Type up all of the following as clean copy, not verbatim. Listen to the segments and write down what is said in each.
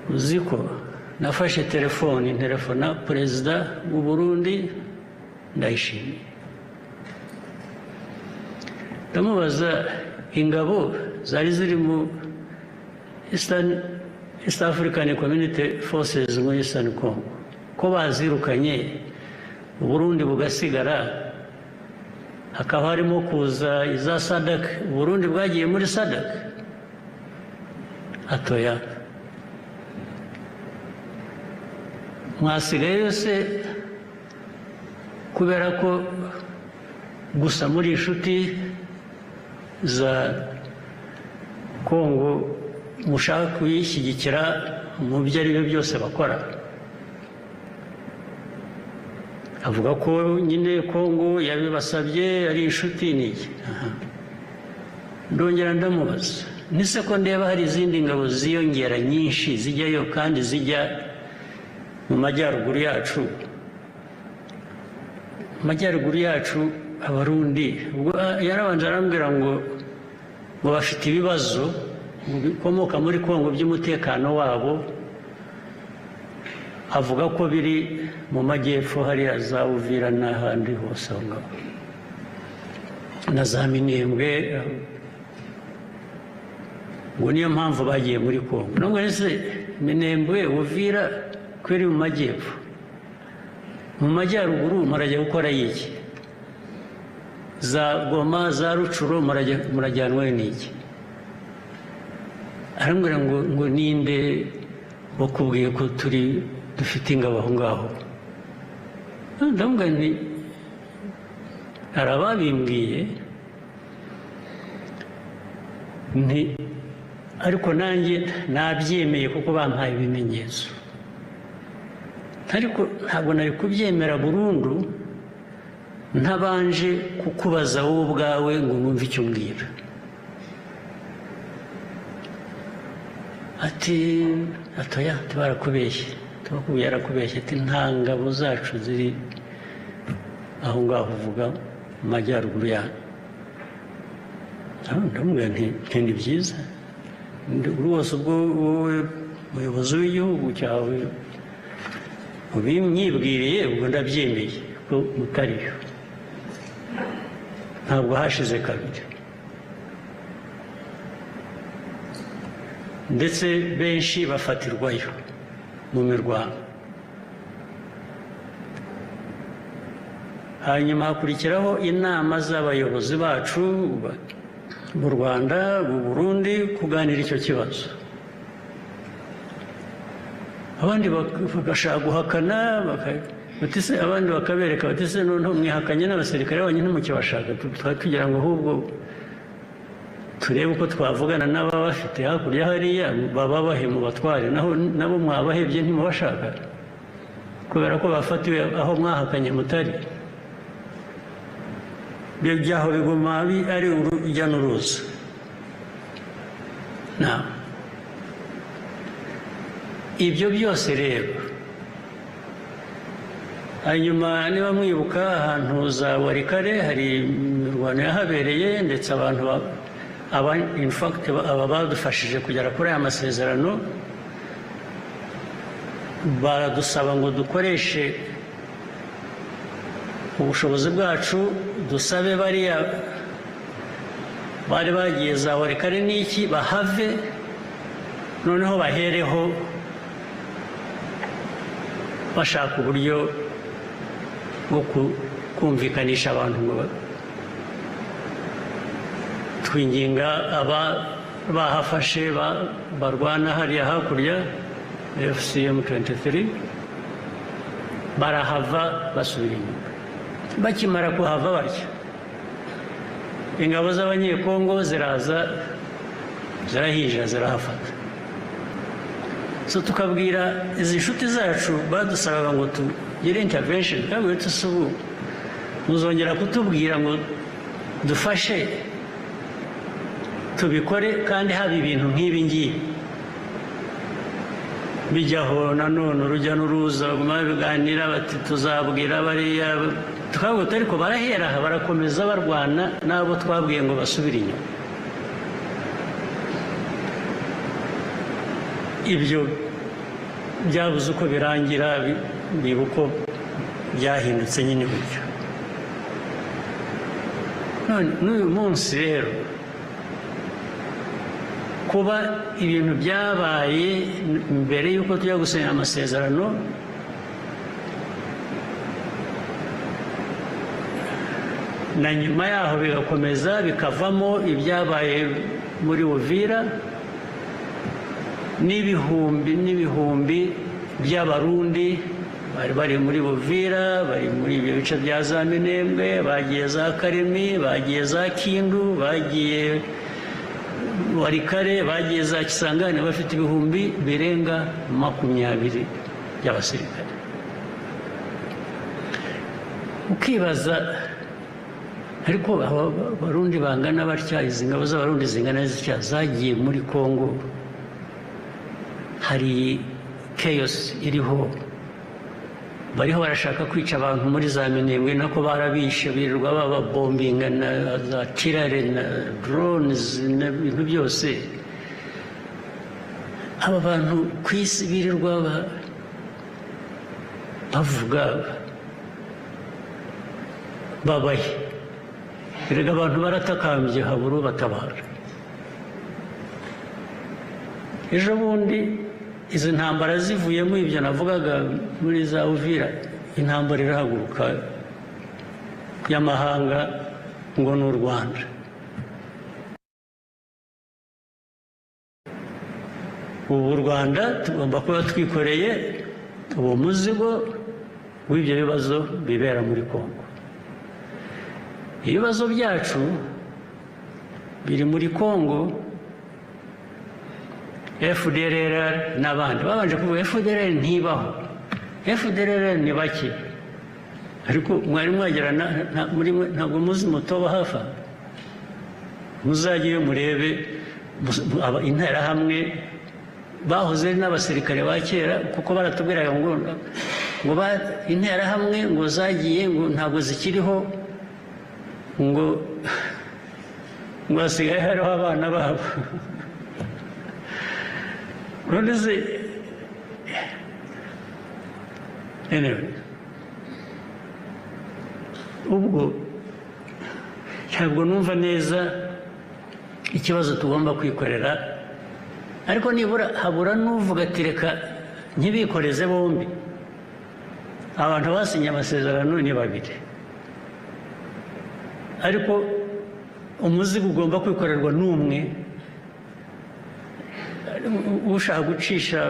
Uzi ko nafashe telefoni ntelefona perezida w'u Burundi Ndayishimiye, ndamubaza ingabo zari ziri mu East African Community Forces muri Eastern Congo ko bazirukanye, Uburundi bugasigara, hakaba harimo kuza iza SADC, Uburundi bwagiye muri SADC? Atoya. Mwasigaye yose kubera ko gusa muri inshuti za Kongo mushaka kuyishyigikira mu byo ari byo byose bakora. Avuga ko nyine Kongo yabibasabye ari inshuti n'iki. Ndongera ndamubaza nise ko ndeba hari izindi ngabo ziyongera nyinshi zijyayo kandi zijya mu majyaruguru yacu, amajyaruguru yacu Abarundi. Ubwo yarabanje arambwira ngo bafite ibibazo bikomoka muri Kongo by'umutekano wabo, avuga ko biri mu majyepfo hariya za Uvira n'ahandi hose aho ngaho na za Minembwe, ngo niyo mpamvu bagiye muri Kongo. Nubwo ese Minembwe, Uvira ko iri mu majyepfo, mu majyaruguru murajya gukora iki? Za Goma, za Rucuro murajyanwe n'iki? Arambwira ngo ninde wakubwiye ko turi dufite ingabo aho ngaho? Ndamubwira nti hari ababimbwiye, nti ariko nanjye nabyemeye kuko bampaye ibimenyetso, ariko ntabwo nari kubyemera burundu ntabanje kukubaza wowe ubwawe ngo numve icyo umbwira. Ati atoya, barakubeshye, tubakubwiye yarakubeshye. Ati nta ngabo zacu ziri aho ngaho uvuga mu majyaruguru yanyu. Ndamubwira nti ni byiza rwose, ubwo wowe muyobozi w'igihugu cyawe ubimyibwiriye, ubwo ndabyemeye ko mutariyo. Ntabwo hashize kabiri, ndetse benshi bafatirwayo mu mirwano. Hanyuma hakurikiraho inama z'abayobozi bacu mu Rwanda, mu Burundi, kuganira icyo kibazo. Abandi bagashaka guhakana, abandi bakabereka bati se noneho mwihakanye n'abasirikare banyu ntimukibashaka, tugira ngo ahubwo turebe uko twavugana n'ababafite hakurya hariya bababahe mu batware, naho nabo mwabahebye ntimubashaka kubera ko bafatiwe aho mwahakanye mutari. Byaho biguma ari urujya n'uruza. Ibyo byose rero, hanyuma niba mwibuka ahantu za Warikare hari imirwano yahabereye, ndetse abantu in fact aba badufashije kugera kuri aya masezerano baradusaba ngo dukoreshe ubushobozi bwacu, dusabe bariya bari bagiye za Warikare n'iki bahave, noneho bahereho bashaka uburyo bwo kumvikanisha abantu ngo twinginga aba bahafashe barwana hariya hakurya FCM 23, barahava basubira inyuma. Bakimara kuhava batyo, ingabo z'Abanyekongo ziraza zirahinjira zirahafata. So tukabwira izi nshuti zacu badusabaga ngo tugire intervention, twabwira tuti ubu muzongera kutubwira ngo dufashe tubikore kandi haba ibintu nk'ibi ngibi bijyaho. Nanone urujya n'uruza baguma babiganira bati tuzabwira bariya, tukavuga ariko barahera aha barakomeza barwana n'abo twabwiye ngo basubire inyuma. Ibyo Byabuze uko birangira, biba uko byahindutse nyine gutyo. None n'uyu munsi rero, kuba ibintu byabaye mbere y'uko tujya gusinya amasezerano, na nyuma yaho bigakomeza bikavamo ibyabaye muri Uvira, n'ibihumbi n'ibihumbi by'Abarundi bari bari muri Uvira, bari muri ibyo bice bya za Minembwe, bagiye za Karemi, bagiye za Kindu, bagiye Warikare, bagiye za Kisangani, bafite ibihumbi birenga 20 by'abasirikare. Ukibaza ariko Abarundi bangana batya, izi ngabo z'Abarundi zingana zitya zagiye muri Kongo, hari chaos iriho, bariho barashaka kwica abantu muri za Minembwe, nako barabishe, birirwa bababombinga na za tirare na drones n'ibintu byose. Aba bantu ku isi birirwa bavuga babaye, erega abantu baratakambye habura ubatabara. Ejo bundi izi ntambara zivuyemo ibyo navugaga muri za Uvira, intambara irahaguruka y'amahanga ngo ni u Rwanda. Ubu u Rwanda tugomba kuba twikoreye uwo muzigo w'ibyo bibazo bibera muri Kongo. Ibibazo byacu biri muri Kongo, FDLR n'abandi babanje kuvuga FDLR ntibaho, FDLR ni bake, ariko mwari mwagera muri ntabwo muzi mutoba hafa, muzagiye murebe interahamwe bahoze n'abasirikare ba kera, kuko baratubwiraga ngo interahamwe ngo zagiye ngo ntabwo zikiriho, ngo hasigaye hariho abana babo. Anyway, ubwo ntabwo numva neza ikibazo tugomba kwikorera, ariko nibura habura n'uvuga ati reka ntibikoreze bombi. Abantu basinye amasezerano ni babiri, ariko umuzigo ugomba kwikorerwa n'umwe. Ushaka gucisha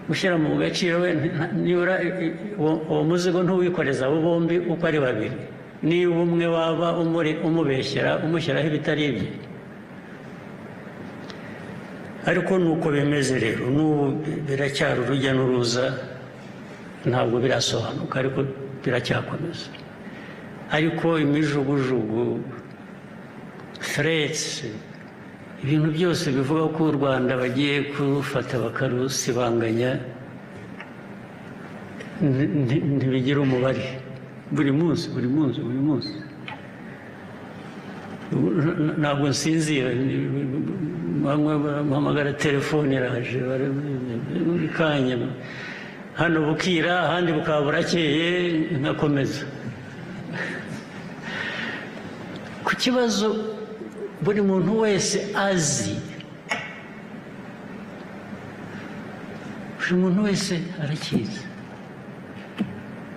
gushyira mu gaciro we, nibura uwo muzigo ntuwikoreza abo bombi uko ari babiri. Niba umwe waba umubeshyera umushyiraho ibitari ibye, ariko nuko bimeze rero n'ubu biracyari urujya n'uruza, ntabwo birasobanuka, ariko biracyakomeza. Ariko imijugujugu, threats, ibintu byose bivuga ko u Rwanda bagiye kurufata bakarusibanganya ntibigira umubare. Buri munsi buri munsi buri munsi ntabwo nsinzira, mpamagara telefone iraje buri kanya, hano bukira ahandi bukaba burakeye, nkakomeza ku kibazo buri muntu wese azi, buri muntu wese arakizi,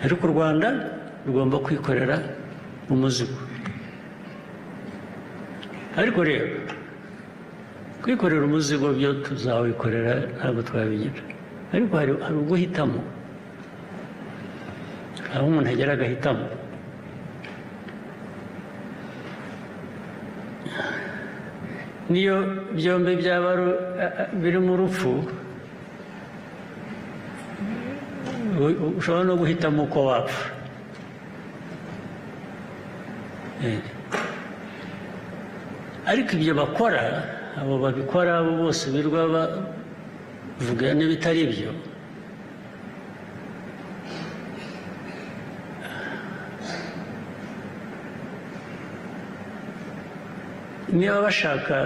ariko u Rwanda rugomba kwikorera umuzigo. Ariko rero kwikorera umuzigo byo tuzawikorera, ntabwo twabigira, ariko hari uguhitamo, aho umuntu agera agahitamo. Niyo byombi byaba birimo urupfu, ushobora no guhitamo uko wapfa. Ariko ibyo bakora, abo babikora abo bose birwa bavuga n'ibitari byo, niba bashaka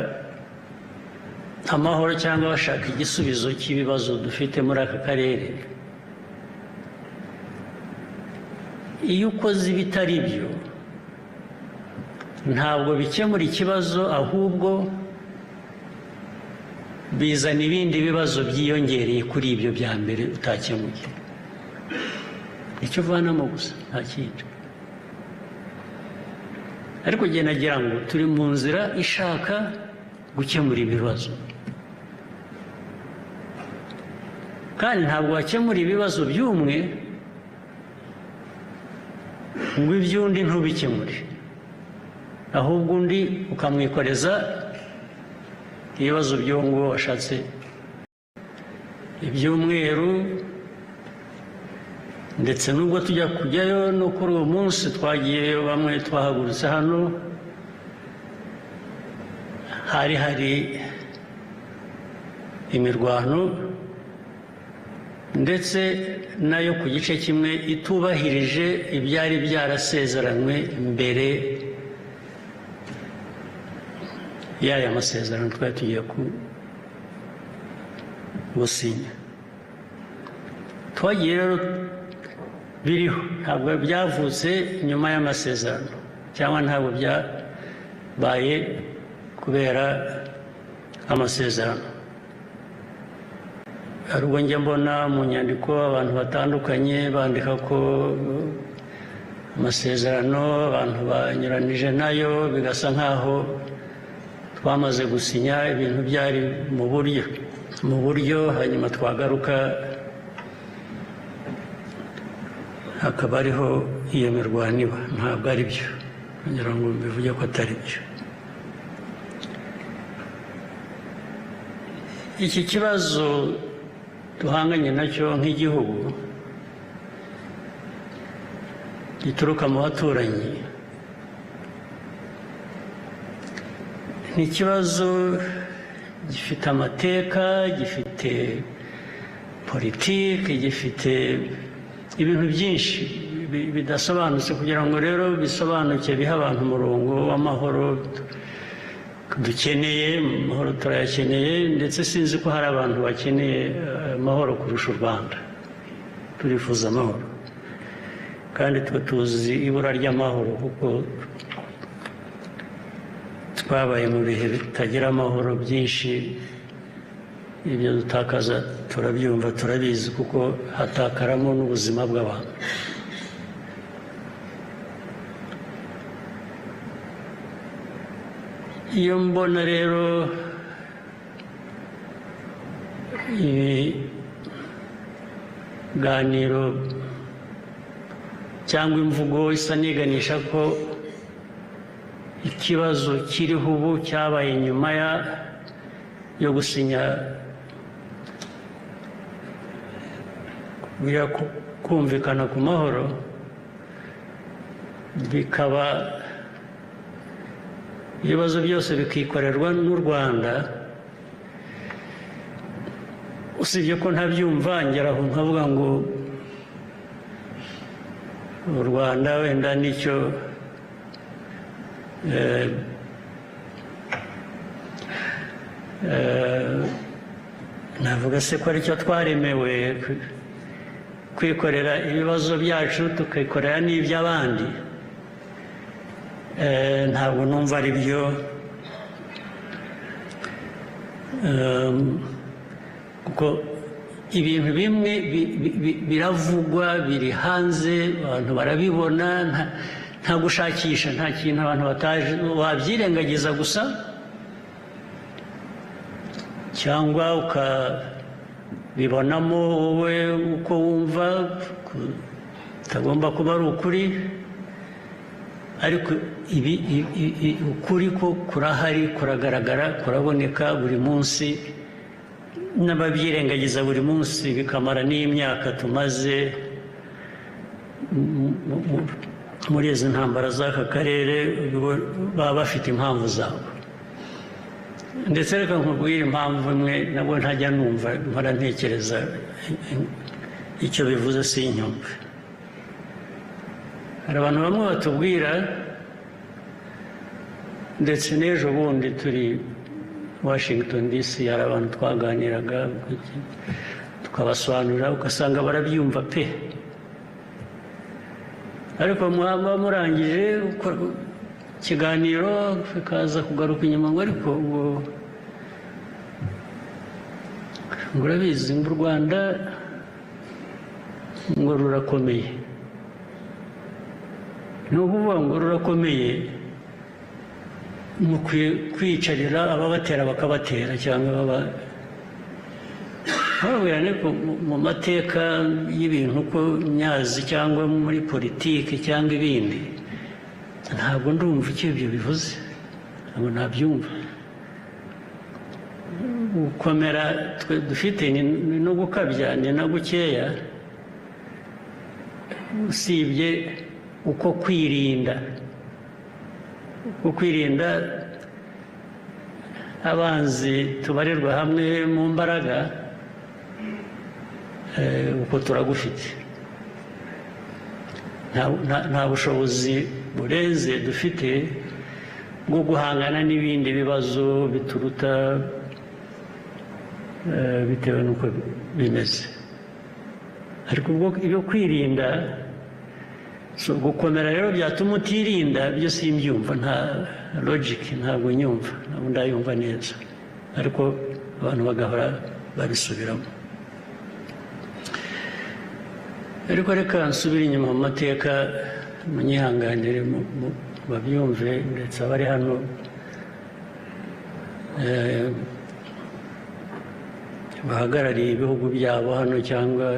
amahoro cyangwa bashaka igisubizo cy'ibibazo dufite muri aka karere, iyo ukoze ibitari byo ntabwo bikemura ikibazo, ahubwo bizana ibindi bibazo byiyongereye kuri ibyo bya mbere utakemuye. Icyo uvanamo gusa nta kindi. Ariko njye nagira ngo turi mu nzira ishaka gukemura ibibazo, kandi ntabwo wakemura ibibazo by'umwe ngo iby'undi ntubikemure, ahubwo undi ukamwikoreza ibibazo by'uwo nguwo washatse iby'umweru. Ndetse nubwo tujya kujyayo no kuri uwo munsi twagiyeyo, bamwe twahagurutse hano, hari hari imirwano ndetse nayo ku gice kimwe itubahirije ibyari byarasezeranywe mbere y'aya masezerano twari tugiye gusinya. Twagiye rero biriho, ntabwo byavutse nyuma y'amasezerano cyangwa ntabwo byabaye kubera amasezerano. Hari ubwo njya mbona mu nyandiko abantu batandukanye bandika ko amasezerano abantu banyuranije nayo, bigasa nkaho twamaze gusinya ibintu byari mu buryo, hanyuma twagaruka hakaba ariho iyo mirwano iba. Ntabwo ari byo, kugira ngo mbivuge ko atari byo. Iki kibazo duhanganye nacyo nk'igihugu gituruka mu baturanyi ni ikibazo gifite amateka, gifite politiki, gifite ibintu byinshi bidasobanutse. Kugira ngo rero bisobanuke, bihe abantu umurongo w'amahoro dukeneye. Amahoro turayakeneye, ndetse sinzi ko hari abantu bakeneye amahoro kurusha u Rwanda. Turifuza amahoro, kandi twe tuzi ibura ry'amahoro kuko twabaye mu bihe bitagira amahoro byinshi. Ibyo dutakaza turabyumva, turabizi, kuko hatakaramo n'ubuzima bw'abantu. Iyo mbona rero ibiganiro cyangwa imvugo isa n'iganisha ko ikibazo kiriho ubu cyabaye nyuma yo gusinya, kumvikana ku mahoro, bikaba ibibazo byose bikikorerwa n'u Rwanda, usibye ko ntabyumva, ngera aho nkavuga ngo u Rwanda wenda nicyo navuga se ko aricyo twaremewe, kwikorera ibibazo byacu tukikorera n'iby'abandi. Ntabwo numva ari byo, kuko ibintu bimwe biravugwa, biri hanze, abantu barabibona, nta gushakisha, nta kintu abantu bataje, wabyirengagiza gusa cyangwa ukabibonamo wowe uko wumva utagomba kuba ari ukuri, ariko ibi ukuri ko kurahari, kuragaragara, kuraboneka buri munsi, n'ababyirengagiza buri munsi bikamara n'imyaka tumaze muri izi ntambara z'aka karere, baba bafite impamvu zabo. Ndetse reka nkubwire impamvu imwe nabwo ntajya numva, mpora ntekereza icyo bivuze sinyumve. Hari abantu bamwe batubwira, ndetse n'ejo bundi turi Washington DC hari abantu twaganiraga tukabasobanurira, ugasanga barabyumva pe. Ariko mwaba murangije ikiganiro bikaza kugaruka inyuma ngo ariko ngo urabizi ngo u Rwanda ngo rurakomeye. Ni ukuvuga ngo rurakomeye, mukwiye kwicarira ababatera bakabatera cyangwa bababwira ko mu mateka y'ibintu uko nyazi cyangwa muri politiki cyangwa ibindi, ntabwo ndumva icyo ibyo bivuze, ntabwo nabyumva. Gukomera twe dufite ni no gukabya, ni na gukeya, usibye uko kwirinda, uko kwirinda abanzi tubarirwa hamwe mu mbaraga, uko turagufite. Nta bushobozi burenze dufite bwo guhangana n'ibindi bibazo bituruta bitewe n'uko bimeze. Ariko ubwo ibyo kwirinda, so gukomera rero byatuma utirinda, byo simbyumva, nta logic, ntabwo nyumva, ntabwo ndayumva neza. Ariko abantu bagahora babisubiramo. Ariko reka nsubire inyuma mu mateka, munyihanganire babyumve, ndetse abari hano bahagarariye ibihugu byabo hano cyangwa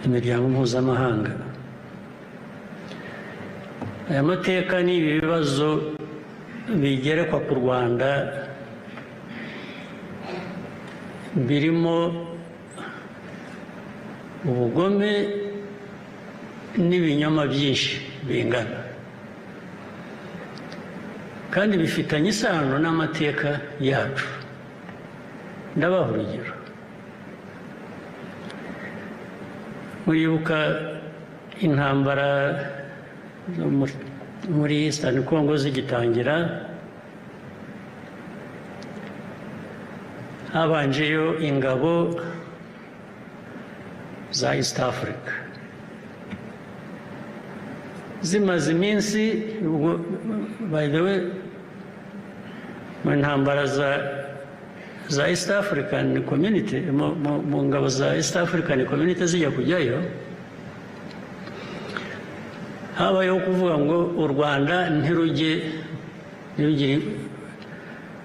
imiryango mpuzamahanga. Aya mateka ni ibi bibazo bigerekwa ku Rwanda birimo ubugome n'ibinyoma byinshi bingana, kandi bifitanye isano n'amateka yacu. Ndabaha urugero. Muribuka intambara muri Eastern Congo zigitangira, habanjeyo ingabo za East Africa zimaze iminsi. Ubwo by the way, mu ntambara za East African Community, mu ngabo za East African Community zijya kujyayo, habayeho kuvuga ngo u Rwanda ntirujye ntirugire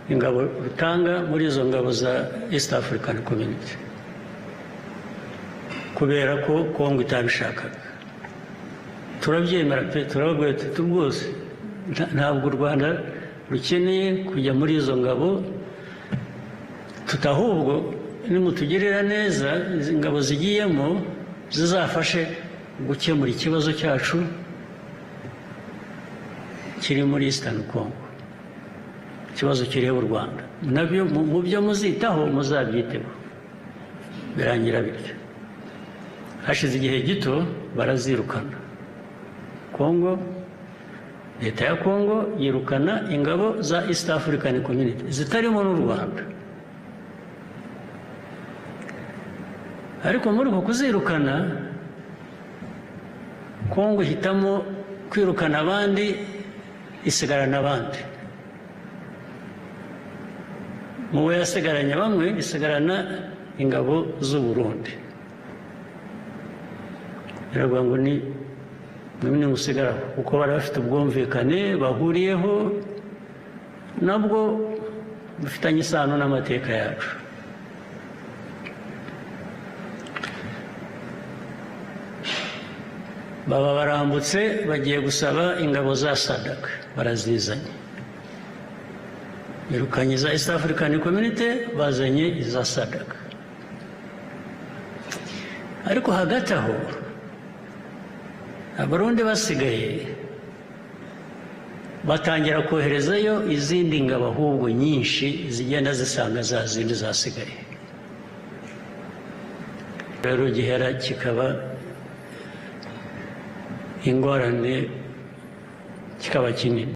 ingabo rutanga muri izo ngabo za East African Community, kubera ko Kongo itabishakaga. Turabyemera pe, turababwira tuti rwose ntabwo u Rwanda rukeneye kujya muri izo ngabo, tutahubwo nimutugirira neza izi ngabo zigiyemo zizafashe gukemura ikibazo cyacu kiri muri Eastern Congo, ikibazo kireba u Rwanda, nabyo mu byo muzitaho muzabyiteho. Birangira bityo. Hashize igihe gito barazirukana. Kongo, leta ya Kongo yirukana ingabo za East African Community zitarimo n'u Rwanda. Ariko muri uko kuzirukana, Kongo ihitamo kwirukana abandi, isigarana abandi. Mu bo yasigaranye bamwe, isigarana ingabo z'u Burundi. Biravuga ngo ni nimwe musigaraho, kuko bari bafite ubwumvikane bahuriyeho nabwo bufitanye isano n'amateka yacu. Baba barambutse bagiye gusaba ingabo za SADC, barazizanye. Birukanye iza East African Community, bazanye iza SADC. Ariko hagati aho Abarundi basigaye batangira koherezayo izindi ngabo ahubwo nyinshi zigenda zisanga za zindi zasigaye. Rero gihera kikaba ingorane, kikaba kinini.